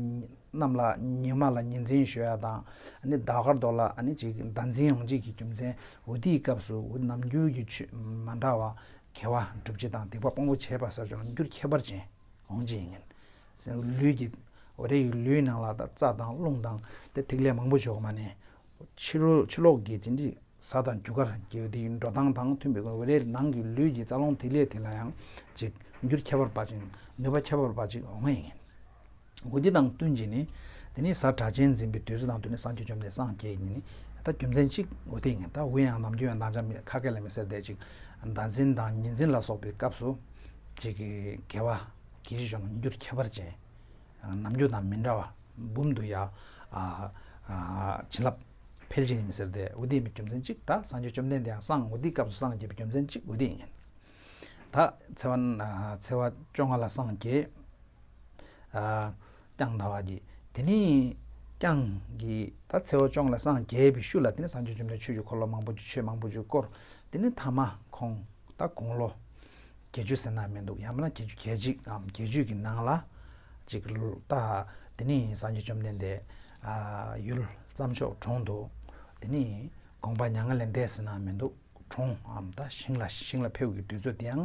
གནམ་ལ་ཉི་མ་ལ་ཉི་འཛིན་ཞུ་ཡ་དང་ཨ་ནི་ཟླ་སྐར་མདོག་ལ་ཨ་ནི་ཅིག་ཟླ་འཛིན་ཡོང་ཅིག་གི་རྒྱུ་མཚན་འོ་དེའི་སྐབས་སུ་འོ་ནམ་རྒྱུན་གྱི་ཆོས་མ་འདྲ་བ། དགེ་བ་སྒྲུབ་བྱེད་དང་སྡིག་པ་སྤོང་བར་བྱེད་པ་ཟེར་བྱུང་ན་འགྱུར་ཁྱད་པར་ཅན་འོང་ཅི་ཡིན། ལུས་ཀྱི་ འོ་རེ་ཡི་ལུས་ནང་ལ་ད་རྩ་དང་རླུང་དང་དེ་ཐིག་ལེ་མང་པོ་ཞིག་ཡོད་མ་ནས། ཕྱི་རོལ་ཕྱི་ལོགས་ཀྱི་དེ་འདྲའི་ས་དང་རྒྱུ་སྐར་གྱི་དེའི་འགྲོ་སྟངས་དང་མཐུན་པའི་སྒོ་ནས་འོ་རེ་ནང་གི་ལུས་ཀྱི་རྩ་རླུང་ཐིག་ལེ་དེ་ལ་ཡང་ཅིག་འགྱུར་ཁྱད་པར་འབའ་ཞིག་ནུས་པ་ཁྱད་པར་འབའ་ཞིག་འོང་ངེས་ཡིན། འོ་དེ་དང་བསྟུན་གྱིས་ནི། དེ་ནི་གཟའ་སྒྲ་གཅན་འཛིན་པའི་དུས་ཚོད་དང་བསྟུན་ནས་སངས་རྒྱས་བཅོམ་ལྡན་སངས་རྒྱས་ཡིན་ནི། ད་རྒྱུ་མཚན་གཅིག་འོ་དེ་ཡིན། ད་འུ་ཡང་ནམ་རྒྱུན་ཡང་ནང་ཆ་མི་ཁ་སྐད་ལ་མི་ཟེར་དེ་ཅིག་ཟླ་འཛིན་དང་ཉི་འཛིན་ལ་སོགས་པའི་སྐབས་སུ་ཅིག་གི་དགེ་བ་དགེ་བཅུ་འགྱུར་ཁྱད་པར་ཅན། ནམ་རྒྱུན་དང་མི་འདྲ་བ་འབུམ་དུ་ཡ། ཨ་ཨ་བྱིན་རླབས་འཕེལ་ཅན་ཡིན་ཟེར་དེ་འོ་དེ་ཡིན་པའི་རྒྱུ་མཚན་གཅིག་ད་སངས་རྒྱས་བཅོམ་ལྡན་འདས་ཡང་སངས་འོ་དེའི་སྐབས་སུ་སངས་རྒྱས་པའི་རྒྱུ་མཚན་གཅིག་འོ་དེ་ཡིན། ད་ཚེས་པ་ཚེས་པ་བཅོ་ལྔ་ལ་སངས་རྒྱས། ཨ་ཀྱང་ཟླ་བ་གི། དེ་ནས་ཀྱང་གི་ད་ཚེས་པ་བཅོ་ལྔ་ལ་སངས་རྒྱས་པའི་ཤུལ་ལ་དེ་ནས་སངས་རྒྱས་བཅོམ་ལྡན་ཆོས་ཀྱི་འཁོར་ལོ་མང་པོ་ཅིག་ཆོས་མང་པོ་ཅིག་བསྐོར། དེ་ནས་ཐ་མ་ཁོང་ད་དགུང་ལོ་བརྒྱད་ཅུ་ཟེར་ན་མི་འདུག་ཡང་མིན་ན་བརྒྱད་ཅུ་གྱ་གཅིག་གམ་བརྒྱད་ཅུ་གི་ནང་ལ་ཅིག་ད་དེ་ནས་སངས་རྒྱས་བཅོམ་ལྡན་འདས་ཨ་ཡུལ་རྩྭ་མཆོག་གྲོང་དུ་དེ་ནས་དགོངས་པ་མྱ་ངན་ལས་འདས་ཟེར་ན་མི་འདུག་གྲོངས་འམ་ད་ཞིང་ལ་ཞིང་ལ་ཕེབས་ཀྱི་དུས་ཚོད་དེའང་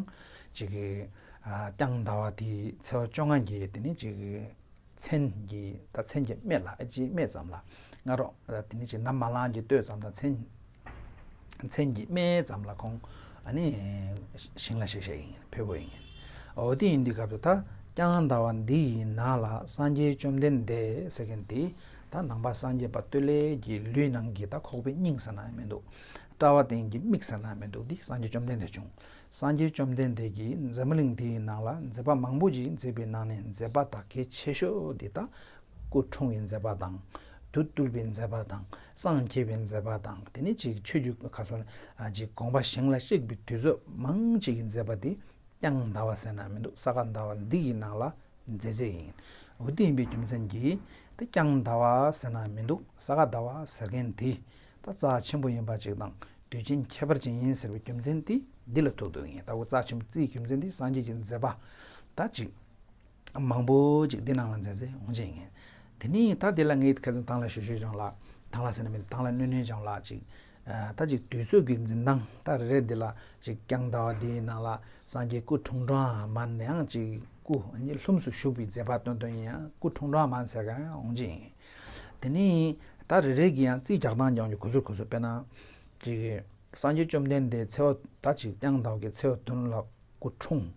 ཅིག་གི་ཨ་ཀྱང་ཟླ་བ་དེའི་ཚེས་པ་བཅོ་ལྔ་གི་དེ་ནི་ཅིག་གི་མཚན་གྱི་ད་མཚན་གྱི་སྨད་ལ་ཨ་ཅེ་སྨད་ཙམ་ལ་སྔ་རོགས་དེ་ནི་ཅིག་ནམ་མ་ལངས་ཀྱི་སྟོད་ཙམ་དང་མཚན་མཚན་གྱི་སྨད་ཙམ་ལ་ཁོང་ཨ་ནི་ཞིང་ལ་གཤེགས་གཤེགས་ཡིན་ཕེབས་པོ་ཡིན། འོ་དེ་ཡིན་དུས་སྐབས་སུ་ད་ཀྱང་ཟླ་བ་འདི་ཡི་ནང་ལ་སངས་རྒྱས་བཅོམ་ལྡན་འདས་ཟེར་མཁན་དེ་ད་ནང་པ་སངས་རྒྱས་པ་སྟོད་ལས་ཀྱི་ལུས་ནང་གི་ད་ཁོག་པའི་སྙིང་ཟེར་ན་མི་འདུག་ཀྲ་བ་དན་གྱི་མིག་ཟེར་ན་མི་འདུག་འདི་སངས་རྒྱས་བཅོམ་ལྡན་འདས་བྱུང་། སངས་རྒྱས་བཅོམ་ལྡན་འདས་ཀྱིས་འཛམ་བུ་གླིང་འདིའི་ནང་ལ་མཛད་པ་མང་པོ་ཅིག་མཛད་པའི་ནང་ནས་མཛད་པ་དག་གལ་ཆེ་ཤོས་འདི་ད་སྐུ་འཁྲུངས་པའི་མཛད་པ་དང་། བདུད་བཏུལ་བའི་མཛད་པ་དང་། སངས་རྒྱས་པའི་མཛད་པ་དང་དེ་ནས་ཅིག་ཆོས་ཀྱི་ཁ་སོ་ཅིག་དགོངས་པ་ཞིང་ལ་གཤེགས་པའི་དུས་ཚོད་མང་ཅིག་གི་མཛད་པ་འདི་ཀྱང་ཟླ་བ་ཟེར་ན་མི་འདུག་ས་ག་ཟླ་བ་འདི་ཡི་ནང་ལ་མཛད་མཛད་ཡིན། འོ་དེ་ཡིན་པའི་རྒྱུ་མཚན་གྱིས་དེ་ཀྱང་ཟླ་བ་ཟེར་ན་མི་འདུག་ས་ག་ཟླ་བ་ཟེར་མཁན་དེ་ད་རྩ་ཆེན་པོ་ཡིན་པ་ཅིག་དང་དུས་ཆེན་ཁྱད་པར་ཅན་ཡིན་ཟེར་བའི་རྒྱུ་མཚན་དེ་འདི་ལ་ཐུག་འདུག་ཡིན། ད་འོ་རྩ་ཆེན་པོ་རྩིས་རྒྱུ་མཚན་དེ་སངས་རྒྱས་ཀྱི་མཛད་པ་ད་ཅིག་མང་པོ་ཅིག་འདི་ནང་ལ་མཛད་མཛད་འོང་ཅིག་ཡིན། དེ་ནས་ད་འདི་ལ་ངས་ཁ་སང་དང་ལ་ཞུ་ཞུ་བྱུང་ལ་དང་ལ་ཟེར་ན་མི་དང་ལ་གནོན་གནོན་བྱུང་ལ་ཅིག་ད་ཅིག་དུས་ཚོད་ཀྱི་འཛིན་སྟངས་ད་རེ་རེ་འདི་ལ་ཅིག་ཀྱང་ཟླ་བ་འདིའི་ནང་ལ་སངས་རྒྱས་སྐུ་འཁྲུངས་གྲངས་མ་ནས་ཡང་ཅིག་སྐུ་ལྷུམས་སུ་ཞུགས་པའི་མཛད་པ་སྟོན་སྟོན་ཡིན་ཡང་སྐུ་འཁྲུངས་གྲངས་མ་ཟེར་ག་ཡང་འོང་ཅིག་ཡིན། དེ་ནས་ད་རེ་རེ་གི་ཡང་རྩིས་རྒྱག་སྟངས་ཀྱང་ཡོང་གི་གོ་ཚུལ་གོ་ཚུལ་དཔེར་ན། ཅིག་སངས་རྒྱས་བཅོམ་ལྡན་འདས་ཚེས་པ་ད་ཅིག་ཀྱང་ཟླ་བ་གི་ཚེས་པ་བདུན་ལ་སྐུ་འཁྲུངས།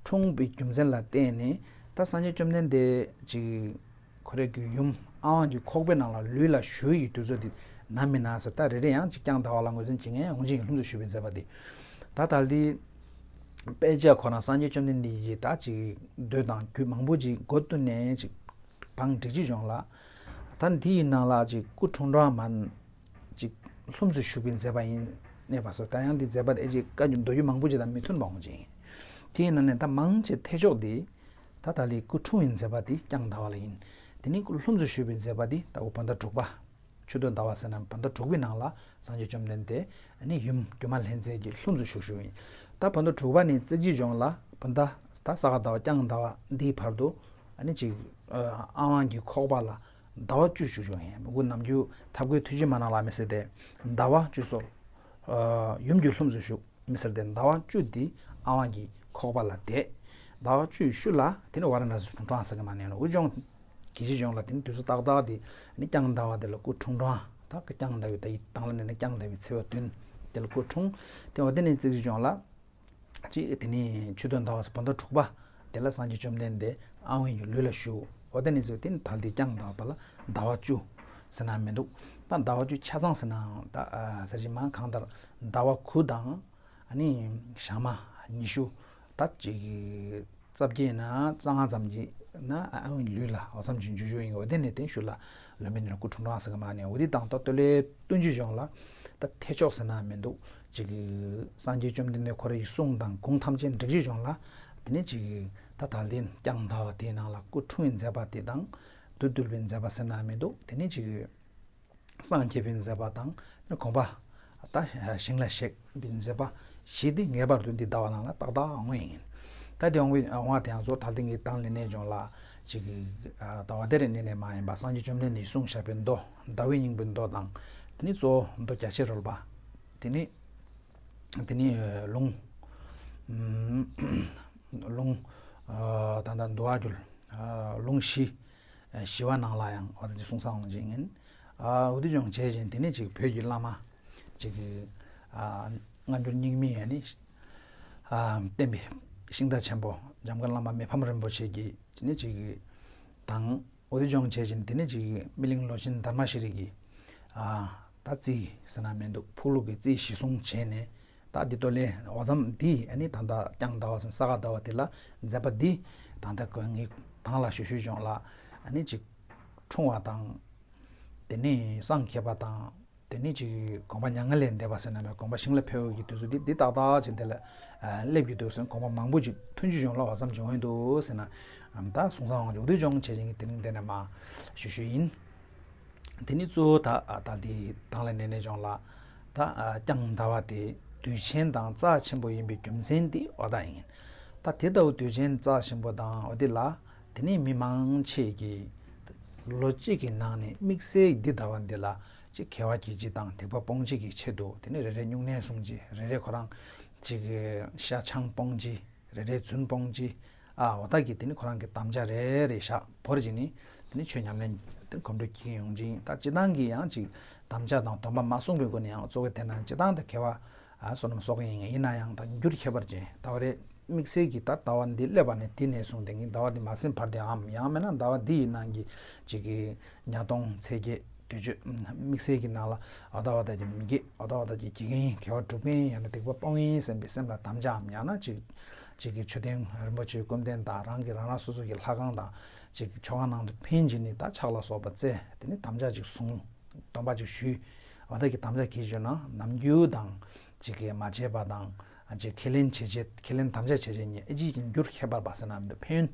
འཁྲུངས་པའི་རྒྱུ་མཚན་ལ་བརྟེན་ནས་ད་སངས་རྒྱས་བཅོམ་ལྡན་འདས་ཅིག་ཁོ་རའི་གི་ཡུམ་ཨ་ཝང་གི་ཁོག་པའི་ནང་ལ་ལུས་ལ་ཞུགས་ཡི་དུས་ཚོད་དེ་ནམ་མིན་ན་ཟེར་ད་རེ་རེ་ཡང་ཅིག་ཀྱང་ཟླ་བ་ལ་ངོས་འཛིན་བྱེད་མཁན་ཡོང་ཅིག་ལྷུམས་སུ་ཞུགས་པའི་མཛད་པ་དེ། ད་ད་ལྟའི་དཔེ་ཆ་ཁོ་རང་སངས་རྒྱས་བཅོམ་ལྡན་འདས་ཀྱི་ད་ཅིག་མདོ་དང་རྒྱུད་མང་པོ་ཅིག་མགོ་བཏུན་ནས་ཅིག་བང་སྒྲིག་ཅིག་བྱུང་ལ། ད་འདི་ཡི་ནང་ལ་ཅིག་སྐུ་འཁྲུངས་གྲངས་མ་ཅིག་ལྷུམས་སུ་ཞུགས་པའི་མཛད་པ་ཡིན་གནས་པ་སོགས་ད་ཡང་འདི་མཛད་པ་དེ་ཅིག་བཀའ་འགྱུར་མདོ་རྒྱུད་མང་པོ་ཅིག་དང་མི་མཐུན་པ་འོང་ཅིག་ཡིན། དེའི་ནང་ནས་ད་མང་ཆེ་ཐེག་མཆོག་འདི་ད་ད་ལའི་སྐུ་འཁྲུངས་པའི་མཛད་པ་འདི་ཀྱང་ཟླ་བ་ལ་ཡིན། དེ་ནས་སྐུ་ལྷུམས་སུ་ཞུགས་པའི་མཛད་པ་འདི་ད་འོ་བོད་ཟླ་དྲུག་པ། མཆོད་སྟོན་ཟླ་བ་ཟེར་ན་བོད་ཟླ་དྲུག་པའི་ནང་ལ་སངས་རྒྱས་བཅོམ་ལྡན་འདས་ཨ་ནི་ཡུམ་སྒྱུ་མ་ལྷ་མཛེས་ཀྱི་ལྷུམས་སུ་ཞུགས་ཞུགས་ཡིན། ད་བོད་ཟླ་དྲུག་པ་ནས་བརྩི་གཞི་ལྗོངས་ལ་བོད་ཟླ་ད་ས་ག་ཟླ་བ་ཀྱང་ཟླ་བ་འདིའི་བར་དུ་ཨ་ནི་ཅིག་ཨ་ཝང་གི་ཁོག་པ་ལ་ཟླ་བ་བཅུ་ཞུགས་ཞུགས་ཡིན། མི་དགུ་ནམ་རྒྱུན་ཐབས་མཁས་ཐུགས་རྗེ་མ་གནང་ལ་མི་ཟེར་ཏེ་ཟླ་བ་བཅུ་སོགས་ཡུམ་གྱི་ལྷུམས་སུ་ཞུགས། མི་ཟེར་ཏེ་ཟླ་བ་བཅུ་འདི་ཨ་ཝང་གི་ཁོག་པ་ལ་བསྡད། ཟླ་བ་བཅུའི་ཤུལ་ལ་དེ་ནི་ཝཱ་ར་ཎ་སི་འཁྲུངས་གྲངས་ཟེར་གི་མ་ནས་ནོ་འུ་ཅོང་གི་གཞི་ལྗོངས་ལ་དེ་ནི་དུས་ཚོད་ཏག་ཏག་དེ་ནི་ཀྱང་ཟླ་བ་དེ་ལ་སྐུ་འཁྲུངས་གྲངས་ད་ཀྱང་ཟླ་བའི་ད་ཡི་དང་ལ་ནས་ནི་ཀྱང་ཟླ་བའི་ཚེས་པ་བདུན་དེ་ལ་སྐུ་འཁྲུངས། དེ་འོ་དེ་ནི་བརྩི་གཞི་ལྗོངས་ལ་ཅིག་དེ་ནི་མཆོད་སྟོན་ཟླ་བ་བོད་ཟླ་དྲུག་པ་དེ་ལ་སངས་རྒྱས་བཅོམ་ལྡན་འདས་ཨ་ཝང་གི་ལུས་ལ་ཞུགས། འོ་དེ་ནི་ཚེས་དེ་ནི་ད་ལྟའི་ཀྱང་ཟླ་བ་ལ་ཟླ་བ་བཅུ་ཟེར་ན་མི་འདུག་ད་ཟླ་བ་བཅུ་ཆ་ཚང་ཟེར་ནའང་ད་ཟེར་གྱི་མ་གང་ལྟར་ཟླ་བ་དགུ་དང་། ཨ་ནི་ཞག་མ་ཉི་ཤུ་ད་ཅིག་རྩ་བརྒྱད་ན་རྩ་ལྔ་ཙམ་གྱི་ན་ཨ་ཨ་ལུས་ལ་འོ་ཙམ་གྱི་འཇུ་འཇུ་ཡིན། འོ་དེ་ནས་དེ་ཤུལ་ལ་ལོ་མི་ནི་ལ་སྐུ་འཁྲུངས་གྲངས་ཟེར་གི་མ་ནས་འོ་དེ་དང་ད་སྟོད་ལས་སྟོན་རྒྱུ་ལྗོངས་ལ་ད་ཐེག་མཆོག་ཟེར་ན་མི་འདུག་ཅིག་སངས་རྒྱས་བཅོམ་ལྡན་འདས་ཁོ་རའི་གསུང་དང་དགོངས་ཐམས་ཅད་འགྲིག་རྒྱུ་ལྗོངས་ལ་དེ་ནས་ཅིག་ད་ད་ལན་ཀྱང་ཟླ་བ་དེའི་ནང་ལ་སྐུ་འཁྲུངས་པའི་མཛད་པ་དེ་དང་བདུད་བཏུལ་བའི་མཛད་པ་ཟེར་ན་མི་འདུག་དེ་ནས་ཅིག་སངས་རྒྱས་པའི་མཛད་པ་དང་དགོངས་པ་ད་ཞིང་ལ་གཤེགས་པའི་མཛད་པ་བཞི་དེ་ངེས་པར་དུ་འདི་ཟླ་བ་ནང་ལ་ཏག་ཏག་འོང་ངེས་ཡིན། ད་དེ་འོང་བའི་འོང་བ་དེ་ཡང་གཙོ་ད་ལྟ་ངས་དང་ལེན་གནས་ལྗོངས་ལ་ཅིག་ཟླ་བ་དེ་རེ་གནས་ནས་མ་ཡིན་པ་སངས་རྒྱས་བཅོམ་ལྡན་འདས་གསུངས་བཞག་པའི་མདོ་ཟླ་བའི་སྙིང་པོའི་མདོ་དང་དེ་ནི་གཙོ་བོ་མདོ་རྒྱ་ཆེར་རོལ་པ་དེ་ནི་དེ་ནི་ལུང་ལུང་ད་ལྟ་འདུལ་བ་རྒྱུད་ལུང་བཞི། ཞི་བ་ནང་ལ་ཡང་འོ་ད་ཅིག་གསུང་ས་འོང་ཅིག་ཡིན། འོ་དེ་ཅུང་བྱས་ཅིང་དེ་ནས་ཅིག་བོད་ཀྱི་བླ་མ་ཅིག་གི་སྔ་འགྱུར་རྙིང་མའི་ཡ་ནི་བསྟན་པའི་ཤིང་རྟ་ཆེན་པོ་འཇམ་མགོན་བླ་མ་མི་ཕམ་རིན་པོ་ཆེ་གིས་དེ་ནས་ཅིག་གི་དང་། འོ་དེ་ཅུང་བྱས་ཅིང་དེ་ནས་ཅིག་སྨིན་གླིང་ལོ་ཆེན་དྷརྨ་ཤྲཱི་གི་ད་རྩིས་ཟེར་ན་མི་འདུག་ཕུག་ལུགས་ཀྱི་རྩིས་གཞི་བཟུང་བྱས་ནས། ད་འདི་ལྟོ་ལས་འོ་ཙམ་འདི་ཨ་ནི་ད་ལྟ་ཀྱང་ཟླ་བ་ཟེར་ས་ག་ཟླ་བ་དེ་ལ་མཛད་པ་འདི་ད་ལྟ་གོ་ངེས་དང་ལ་ཞུ་ཞུ་ཅུང་ལ་ཨ་ནི་ཅིག་འཁྲུངས་པ་དང་། དེ་ནས་སངས་རྒྱས་པ་དང་། དེ་ནས་ཅིག་དགོངས་པ་མྱ་ངན་ལས་འདས་པ་ཟེར་ན་མེད་དགོངས་པ་ཞིང་ལ་ཕེབས་ཡོད་ཀྱི་དུས་ཚོད་འདི་འདི་ཏག་ཏག་ཅིག་འདི་ལ་སླེབས་ཀྱི་འདུག་ཟེར་དགོངས་པ་མང་པོ་ཅིག་ཐུན་ཅུ་ཅུང་ལ་འོ་ཙམ་ཅིག་འོང་ཡི་འདུག་ཟེར་ན། ད་གསུང་ས་འོང་ཅུང་འདི་ཅུང་བྱས་ཅིང་གི་དེ་རིང་འདི་ནས་མ་ཞུ་ཞུ་ཡིན། དེ་ནི་གཙོ་བོ་ད་ད་འདི་དང་ལ་ནས་ནས་ཅུང་ལ་ད་ཀྱང་ཟླ་བ་དེ་དུས་ཆེན་དང་རྩ་ཆེན་པོ་ཡིན་པའི་རྒྱུ་མཚན་འདི་འོ་ད་ཡིན། ད་དེ་ལྟ་བུ་དུས་ཆེན་རྩ་ཆེན་པོ་དང་འོ་དེ་ལ་དེ་ནི་མི་མང་ཆེ་གིས་ལོ་གཅིག་གི་ནང་ནས་དམིགས་བསལ་འདི་ཟླ་བ་འདི་ལ་ཅིག་དགེ་བ་གྱིས་ཅི་དང་སྡིག་པ་སྤོང་ཅི་གི་ཆེད་དུ་དེ་ནི་རེ་རེ་སྨྱུང་གནས་སྲུང་ཅི་རེ་རེ་ཁོ་རང་ཅིག་ཤ་ཆང་སྤོང་ཅི། རེ་རེ་རྫུན་སྤོང་ཅི། ཨ་འོ་ད་གི་དེ་ནི་ཁོ་རང་གི་དམ་བཅའ་རེ་རེ་བཞག་བོར་གྱི་ནི་དེ་ནི་ཆོས་ཉམས་ལེན་དེ་གོམ་བགྲོད་ཀྱི་ཡོང་ཅིང་ད་སྤྱི་བཏང་གི་ཡང་ཅིག་དམ་བཅའ་དང་སྡོམ་པ་མ་སྲུང་བའི་སྒོ་ནས་ཡང་གཙོ་བོ་དེ་ན་སྤྱི་བཏང་དུ་དགེ་བ་ཨ་བསོད་ནམས་གསོག་གི་ཡིན་ཡིན་ན་ཡང་ད་འགྱུར་ཁྱད་པར་ཅན་ཟླ་བ་རེ་དམིགས་བསལ་གྱི་ད་ཟླ་བ་འདི་སླེབས་པ་ནས་དེ་ནས་བཟུང་དེ་ངའི་ཟླ་བ་འདི་མ་ཟིན་བར་དེའམ་ཡང་མིན་ན་ཟླ་བ་འདི་ཡི་ནང་གི་ཅིག་གི་ཉ་སྟོང་ཚེས་བརྒྱད་དུས་མཆོད་དམིགས་བསལ་གྱི་ནང་ལ་འོ་ད་འོ་ད་ཀྱི་མི་དགེ་འོ་ད་འོ་ད་ཀྱི་དགེ་རྒན་དགེ་བ་སྒྲུབ་མཁན་ཡང་ན་སྡིག་པ་སྤོང་མཁན་ཡིན་བསམ་པའི་སེམས་ལ་དམ་བཅའམ་ཡང་ན་ཅིག་ཅིག་གི་མཆོད་རྟེན་རིན་པོ་ཆེའི་སྐུ་རྟེན་དང་རང་གི་རང་རང་སོ་སོ་གི་ལྷ་ཁང་དང་ཅིག་ཆོ་ག་ནང་དུ་ཕན་གྱི་ནི་ད་ཕྱག་ལ་སོགས་པ་བཙལ་དེ་ནི་དམ་བཅའ་ཅིག་བཟུང་སྡོམ་པ་ཅིག་ཞུས་འོ་ད་ཀྱི་དམ་བཅའ་གྱིས་བརྗོད་ན་ནམ་རྒྱུན་དང་། ཅིག་གིས་མ་བྱས་པ་དང་། ཅིག་ཁས་ལེན་བྱས་བྱས་ཁས་ལེན་དམ་བཅའ་བྱས་བྱས་ཉིད་ཨེ་ཅིག་ཅིག་འགྱུར་ཁྱད་པར་བ་ཟེར་ན་མི་འདུག་ཕན་ཡོན་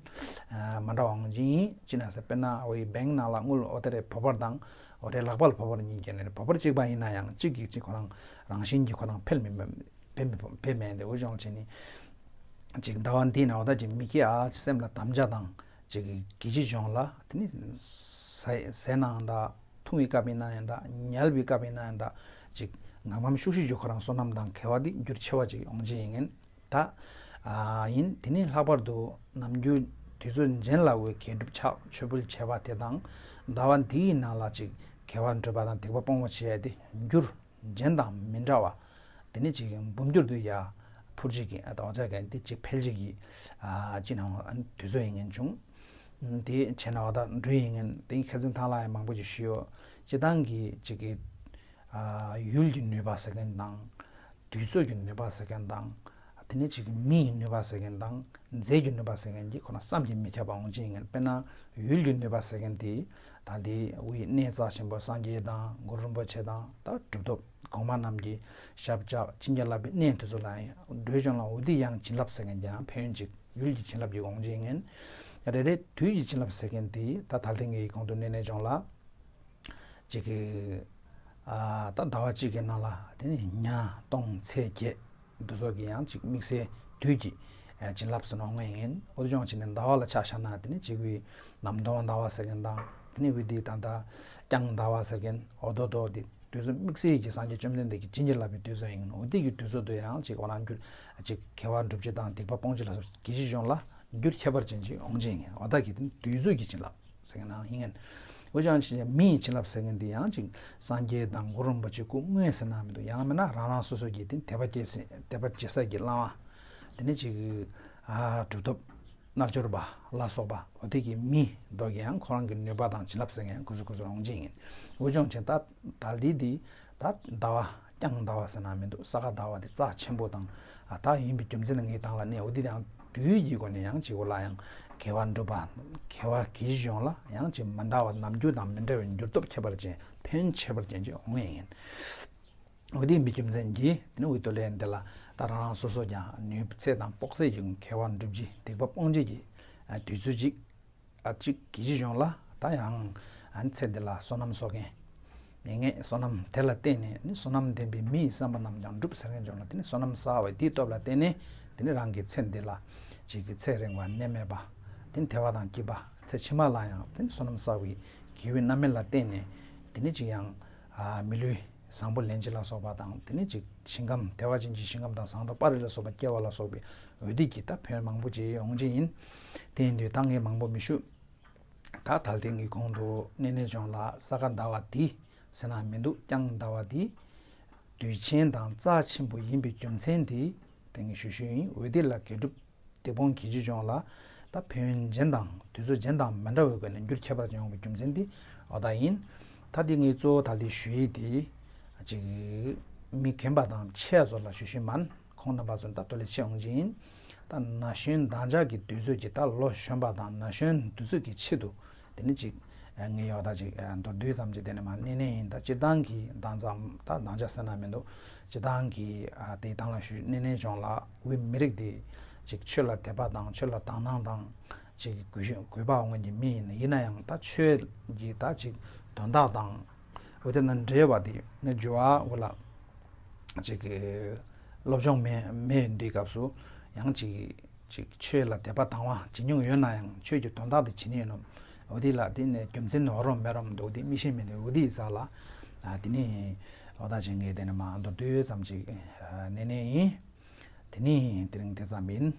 མ་འདྲ་བ་འོང་ཅིང་ཅི་ན་ཟེར་དཔེར་ན་འོ་ཡི་བེང་ནང་ལ་དངུལ་འོ་དེ་རེ་བོ་པར་དང་འོ་རེ་ལག་པ་ལ་བོ་པར་གཉིས་ཀྱི་ནས་བོ་པར་གཅིག་པ་ཡིན་ན་ཡང་གཅིག་གིས་གཅིག་ཁོ་རང་རང་བཞིན་གྱིས་ཁོ་རང་འཕེལ་མི་འཕེལ་མི་འཕེལ་མེད་དེ་འུ་ཅོང་བྱས་ནི་ཅིག་ཟླ་བ་འདི་ན་འོ་ད་ཅིག་མི་སྐྱེ་ཨ་སེམས་ལ་དམ་བཅའ་དང་། ཅིག་གི་གི་ཅི་བྱུང་ལ་དེ་ནི་ཟས་ཟས་ནའང་འདྲ་འཐུང་བའི་སྐབས་ཡིན་ན་ཡང་འདྲ་ཉལ་བའི་སྐབས་ཡིན་ན་ཡང་འདྲ་ཅིག་ངམ་ངམ་ཤུགས་ཤུགས་ཀྱིས་ཁོ་རང་བསོད་ནམས་དང་དགེ་བ་འདི་འགྱུར་ཆེ་བ་ཅིག་ཡོང་ཅི་ཡིན་ངེན་ད། ཨ་ཡིན་དེ་ནི་ལྷག་པར་དུ་ནམ་རྒྱུན་དུས་ཚོད་གཞན་ལ་འོས་དགེ་སྒྲུབ་ཕྱག་མཆོད་འབུལ་བྱས་པ་དེ་དང་ཟླ་བ་འདིའི་ནང་ལ་ཅིག་དགེ་བ་སྒྲུབ་པ་དང་སྡིག་པ་སྤོང་བ་བྱས་ཏེ་འགྱུར། གཞན་དང་མི་འདྲ་བ། དེ་ནི་ཅིག་འབུམ་འགྱུར་དུ་ཡ། འཕུར་བྱེད་ཀྱི་ཨ་ཏོ་ཅག་གི་འདི་ཅིག་འཕེལ་བྱེད་ཀྱི་ཨ་ཅི་ནང་ཨ་དུས་ཚོད་ཡིན་ངན་བྱུང་། དེ་བྱས་ན་བ་ད་འགྲོས་ཡིན་ངན་དེ་ཁ་སང་ཐང་ལ་ཡང་མང་པོ་ཅིག་ཞུས་ཡོད། སྤྱི་བཏང་གི་ཅིག་གི་ཨ་ཡུལ་གྱི་ནུས་པ་ཟེར་མཁན་དང་། དུས་ཚོད་ཀྱི་ནུས་པ་ཟེར་མཁན་དང་། དེ་ནི་ཅིག་གི་མི་ཡི་ནུས་པ་ཟེར་མཁན་དང་། རྫས་ཀྱི་ནུས་པ་ཟེར་མཁན་གྱི་ཁོ་ན་བསམ་གྱིས་མི་ཁྱབ་པ་འོང་ཅི་ཡིན་ངན་དཔེར་ན་ཡུལ་གྱི་ནུས་པ་ཟེར་མཁན་དེ་ད་ལྟའི་དབུས་གནས་རྩ་ཆེན་པོ་སངས་རྒྱས་དང་གུ་རུ་རིན་པོ་ཆེ་དང་ད་གྲུབ་ཐོབ། གོང་མ་རྣམས་ཀྱིས་ཞབས་བཅགས་བྱིན་གྱིས་བརླབས་པའི་གནས་དེ་ཚོ་ལ་ཡང་འགྲོས་བྱུང་ལ་འོ་དེ་ཡང་བྱིན་རླབས་ཟེར་མཁན་ཀྱང་ཕན་ཡོན་ཅིག་ཡུལ་གྱི་བྱིན་རླབས་ཀྱི་དགོངས་བྱེད་ངན། རེ་རེ་དུས་ཀྱི་བྱིན་རླབས་ཟེར་མཁན་དེ་ད་ད་ལྟ་ངའི་གོང་དུ་གནས་གནས་ལྗོངས་ལ་ཅིག་གི་ཨ་ད་ཟླ་བ་གཅིག་གི་ནང་ལ་དེ་ནི་ཉ་སྟོང་ཚེས་བརྒྱད་འདི་ཚོ་གི་ཡང་ཅིག་དམིགས་བསལ་དུས་ཀྱི་བྱིན་རླབས་ཟེར་ནོ་ངན་ཡིན། འོ་དེ་ལྗོངས་ཅིག་ནས་ཟླ་བ་ལ་ཆ་བཞག་ན་དེ་ནི་ཅིག་བའི་ནམ་སྟོང་ཟླ་བ་ཟེར་མཁན་དང་དེ་ནི་བའི་དེ་ད་ད་ཀྱང་ཟླ་བ་ཟེར་མཁན་འོ་དོ་དོ་དེ། དུས་ཚོད་དམིགས་བསལ་གྱི་སངས་རྒྱས་བཅོམ་ལྡན་འདས་ཀྱིས་བྱིན་གྱིས་བརླབས་པའི་དུས་ཚོད་ཡིན་ནོ། དེ་གི་དུས་ཚོད་དུ་ཡང་ཅིག་འོ་རང་རྒྱུད་ཅིག་དགེ་བ་སྒྲུབ་བྱེད་དང་སྡིག་པ་སྤོང་བྱེད་ལ་སོགས་དགེ་བྱེད་གཞུང་ལ་འགྱུར་ཁྱད་པར་ཅན་ཅིག་འོང་བྱེད་ཡིན། འོ་ད་གི་དེ་དུས་ཚོད་ཀྱི་བྱིན་རླབས་ཟེར་མཁན་ནང་ཡིན་ངན། འོ་ཅང་ཅི་མི་ཡི་བྱིན་རླབས་ཟེར་མཁན་དེ་ཡང་ཅིག་སངས་རྒྱས་དང་གུ་རུ་རིན་པོ་ཆེ་སྐུ་དངོས་ཟེར་ན་མི་འདུག་ཡང་མིན་ན་རང་རང་སོ་སོ་གི་དེ་དད་པ་སྐྱེ་ས་དད་པ་བྱེད་ས་གི་བླ་མ་དེ་ནི་ཅིག་ཨ་གྲུབ་ཐོབ། རྣལ་འབྱོར་པ་ལ་སོགས་པ་འོ་དེ་གི་མི་མདོ་གི་ཡང་ཁོ་རང་གི་ནུས་པ་དང་བྱིན་རླབས་ཟེར་མཁན་ཡང་ཁོ་ཚོ་ཁོ་ཚོ་རང་བཞིན་ཡིན། འུ་ཅོང་ཆེན་ད་ད་འདི་འདི་ད་ཟླ་བ་ཀྱང་ཟླ་བ་ཟེར་ན་མི་འདུག་ས་ག་ཟླ་བ་འདི་རྩ་ཆེན་པོ་དང་ཨ་ད་ཡིན་པའི་རྒྱུ་མཚན་ངའི་དང་ལ་གནས་འོ་འདི་ཡང་དུས་ཀྱི་སྒོ་ནས་ཡང་ཅིག་འོ་ལ་ཡང་དགེ་བ་འགྲུབ་པ་དགེ་བ་གི་གཞུང་ལ་ཡང་ཅིག་མི་འདྲ་བ་ནམ་རྒྱུན་དང་མི་འདྲ་བའི་འགྱུར་སྟོབས་ཁྱད་པར་ཅན་ཕན་ཡོན་ཁྱད་པར་ཅན་ཅིག་འོང་ངེས་ཡིན། འོ་དེ་ཡིན་པའི་རྒྱུ་མཚན་གྱིས་དེ་ནི་འོ་དེ་ལས་འདི་ལ་ད་རང་རང་སོ་སོ་ཀྱང་ནུས་ཚད་དང་དཔོག་ཚད་ཀྱི་དགེ་བ་སྒྲུབ་བྱེད་སྡིག་པ་སྤོང་བྱེད་ཀྱི་དུས་ཚོད་ཅིག་ཨ་གཅིག་གི་གཞི་གཞུང་ལ་ད་ཡང་ཨ་ནི་ཚེ་འདི་ལ་བསོད་ནམས་གསོག་མཁན་མི་ངས་བསོད་ནམས་དེ་ལ་བརྟེན་ནས་ནི་བསོད་ནམས་ལྡན་པའི་མི་ཡི་བསམ་པ་རྣམས་ཀྱང་འགྲུབ་ཟེར་མཁན་གཞུང་ལ་དེ་ནི་བསོད་ནམས་བསགས་པའི་དེའི་སྟོབས་ལ་བརྟེན་ནས་དེ་ནི་རང་གི་ཚེ་འདི་ལ་གཅིག་གི་ཚེ་རིང་བ་ནད་མེད་པ་དེ་ནི་དལ་བ་དང་སྐྱིད་པ་ཚེ་ཕྱི་མ་ལ་ཡང་དེ་ནི་བསོད་ནམས་བསགས་པའི་དགེ་བའི་རྣམ་སྨིན་ལ་བརྟེན་ནས་དེ་ནི་གཅིག་ཡང་ཨ་མི་ལུས། བཟང་པོ་ལེན་བྱེད་ལ་སོགས་པ་དང་དེ་ནས་ཅིག་ཞིང་ཁམས་བདེ་བ་ཅན་གྱི་ཞིང་ཁམས་དང་ཟངས་མདོག་དཔལ་རི་ལ་སོགས་པ་སྐྱེ་བ་ལ་སོགས་པའི་འོད་སྡེ་གྱི་ད་ཕན་ཡོན་མང་པོ་ཅིག་ཡོང་གི་ཡིན། དེ་ཡིན་དུས་ད་ངས་མང་པོ་མི་ཞུ། ད་ད་ལྟའི་གི་གོང་དུ་ནེ་ནེ་ལྗོངས་ལ་ས་ག་ཟླ་བ་འདི་ཟེར་ན་མི་འདུག་རྐྱང་ཟླ་བ་འདི་དུས་ཆེན་དང་རྩ་ཆེན་པོ་ཡིན་པའི་རྒྱུ་མཚན་དེ་དེ་ངས་ཞུ་ཞུ་ཡིན། འོ་དེ་ལ་དགེ་སྒྲུབ་སྡིག་སྤོང་གི་ཅི་ལྗོངས་ལ་ད་ཕན་ཡོན་གཞན་དང་དུས་ཚོད་གཞན་དང་མི་འདྲ་བའི་སྒོ་ནས་འགྱུར་ཁྱད་པར་ཅན་ཡོང་བའི་རྒྱུ་མཚན་དེ་འོ་ད་ཡིན། ད་དེ་ངས་གཙོ་བོ་ད་ལྟའི་ཞུ་ཡིག་དེ་ཅིག་མི་རྒན་པ་དང་ཆེ་ཚོ་ལ་ཞུ་ཞུ་མིན། ཁོང་རྣམ་པ་ཚོ་ད་ལྟོ་ལས་ཆེ་འོང་ཅིང་། ད་ན་གཞོན་དམ་བཅའ་གི་དུས་ཚོད་ཀྱི་ད་ལོ་གཞོན་པ་དང་ན་གཞོན་དུས་ཚོད་ཀྱི་ཆེད་དུ་དེ་ནི་ཅིག་ངས་ཡོག་ད་ཅིག་མདོར་བསྡུས་ཙམ་ཅིག་དེ་ནི་མ་ནེ་ནེ་ཡིན། ད་སྤྱིར་བཏང་གི་དམ་བཅའ་ད་དམ་བཅའ་ཟེར་ན་མི་འདུག་སྤྱིར་བཏང་གི་དེ་དང་ལ་ཞུ་ནེ་ནེ་ལྗོངས་ལ་དབུས་མི་རིགས་དེ་ཅིག་ཆོས་ལ་དད་པ་དང་ཆོས་ལ་དག་སྣང་དང་ཅིག་གུས་གུས་པ་འོང་གི་མི་ཡིན་ཡིན་ན་ཡང་ད་ཆོས་ཀྱི་ད་ཅིག་དོན་དག་དང་། འོ་དེ་ན་འབྲེལ་བ་དེ་ནི་འབྱོར་བ་འོ་ལ་ཅིག་གི་སློབ་སྦྱོང་མེད་མེད་འདི་སྐབས་སུ་ཡང་ཅིག་ཅིག་ཆོས་ལ་དད་པ་དང་བ་ཇེ་ཉུང་ཡོད་ན་ཡང་ཆོས་ཀྱི་དོན་དག་དེ་བྱེད་ནི་ཡོད་ནམ། འོ་དེ་ལ་དེ་ནི་རྒྱུ་མཚན་འོ་རོ་མེ་རོ་འདུག་དེ་མི་ཤེས་མི་འདུག་འོ་དེ་ས་ལ་དེ་ནི་འོ་ད་ཅིག་ངས་དེ་ནི་མ་མདོར་བསྡུས་ཙམ་ཅིག་ནེ་ནེ་ཡིན། དེ་ནི་དེ་རིང་དེ་ཙམ་ཡིན།